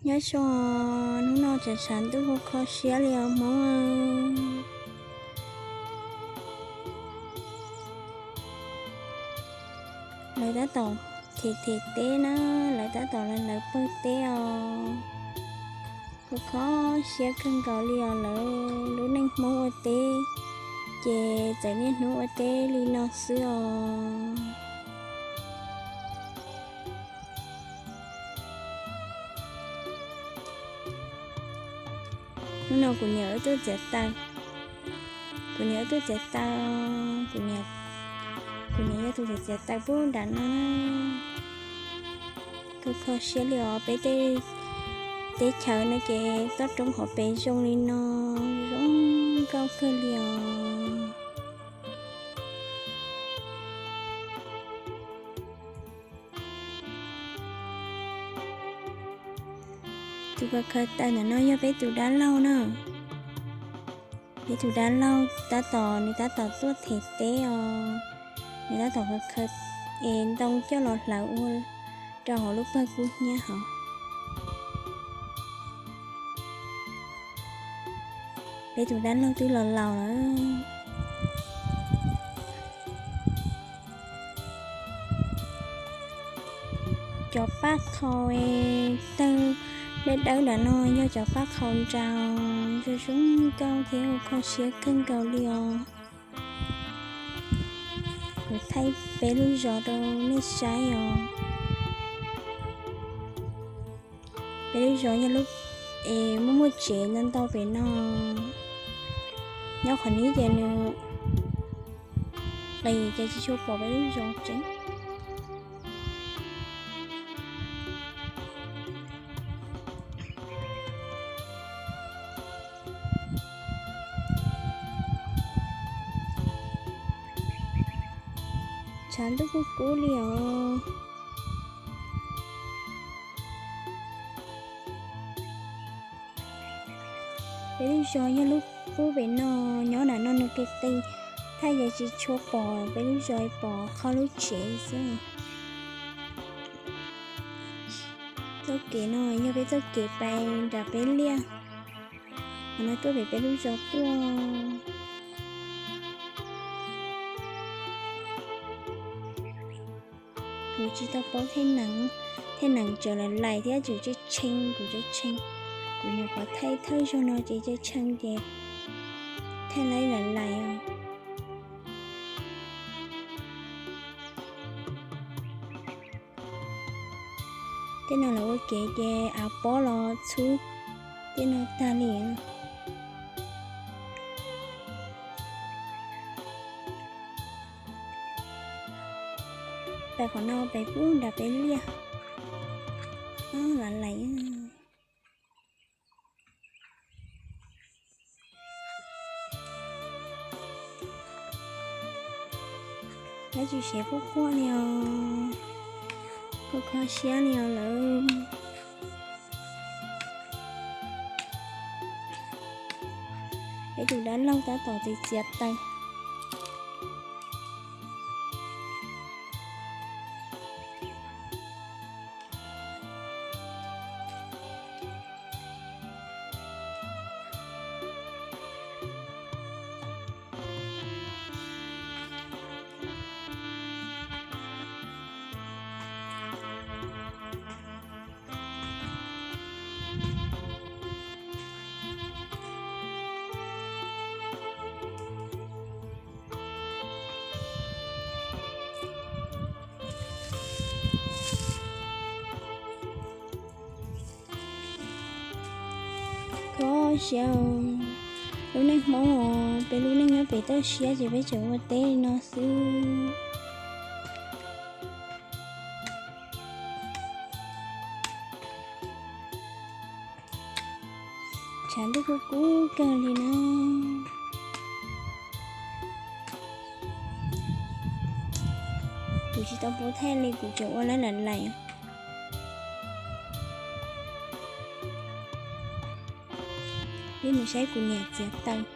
Nyob zoo, hnub no tshav tshav ntuj kho kho siab li os Hmoob. Lawv tab tom them them teb na, lawv tab tom lawv lawv pawg teb os. Kho kho siab kawg nkaus li os, lawv lub neej Hmoob ua teb ces txawm niaj hnub ua teb li no xwb os. Hnub no kuv niam wb tuaj txiav taws, kuv niam wb tuaj txiav taws, kuv niam, kuv niam yog tus txiav txiav taws pub nram no. Kho kho siab li os, peb tej teb chaws no ces toj roob hauv pes zoo li no, zoo nkauj kawg li os. Tus khaws khaws taws ntawm no yog peb tus dab laug na. Peb tus dab laug tab tom, nws tab tom tuaj them teb os. Nws tab tom khaws khaws es ntoo coj los hlawv ua rau hauv lub pawg kub hnyiab hov. Peb tus dab laug twb los laus lawm. Cov paj khau tawg dawb dawb nram no yog cov paj khau nraug, zoo zoo nkauj thiab kho siab kawg nkaus li os. Kuv thaij peb lub zos rau nej saib os. Peb lub zos yog lub es muaj muaj tsev ntau ntau pem no. Nyob qhov no ces nws qis ces tsis tshua pom peb lub zos tseeb. Tshav ntuj kub kub li os. Peb lub zos yog lub pub pem no, nyob nram no nws qis qis, thaij ces tsis tshua pom peb lub zos, pom qhov lub tsev xwb. Txoj kev no yog peb txoj kev pais nram peb liaj, qhov no tuaj pem peb lub zos tuaj. Kuv tsis tau paub thej nees, thej nees tseem lais lais thiab tseem tshee tshee, kuv tseem tshee. Kuv nyuam qhuav thaij thawj zaug no ces tshee tshee ces thaij lais lais os. Tej no lawv ua kev ces av pob los txhub tej no tag li. Pais qhov no pais pub nram peb liaj. Lais lais. Dab tsi sev quaj quaj li os, kho kho siab li os lawm. Peb tus dab laug tab tom txiav txiav taws. Kho siab, lub neej Hmoob os, peb lub neej nyob pem toj siab ces peb tseem ua teb li no xwb. Tshav ntuj kub kub kawg li na. Kuv tsis tau pub thaij li, kuv tseem ua lawv lais lais. Peb mus saib kuv niam txiav taws.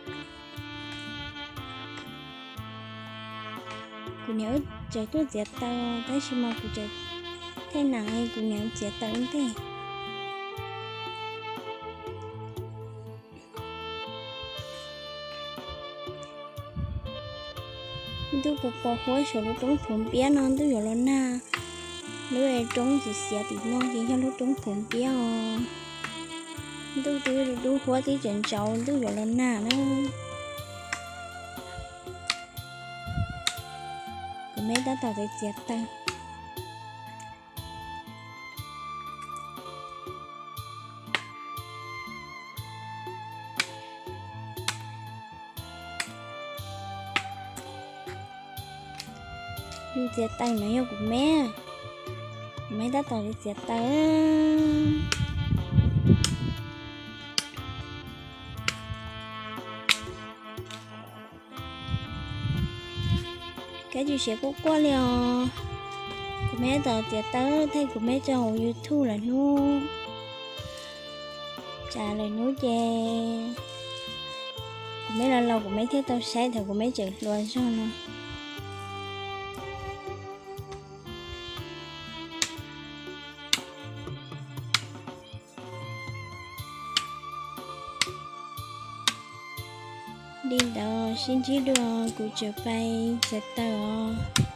Kuv niam wb tseem tuaj txiav taws tab sis mas kuv tseem thaij nees, kuv niam txiav taws ntej. Ntuj pos pos huab saum lub roob phuv npiab no ntuj yuav los nag. Lub roob xiav xiav tim no ces yog lub roob phuv npiab os. Ntuj twb dub huab twb tseem ntsauv ntuj yuav los nag na. Kuv me tab tom txiav taws. Txiav taws no yog kuv me, kuv me tab tom txiav taws. Kab tsis siav quaj quaj li os. Kuv me tab tom txiav taws thaij kuv me tso hauv YouTube lawm hnub. Tsam lawm hnub ces kuv me los laus kuv me thiaj tau saib thaum kuv me tseem hluas zog no. Li ntawd sib ntsib dua kuv tseem pais txiav taws os.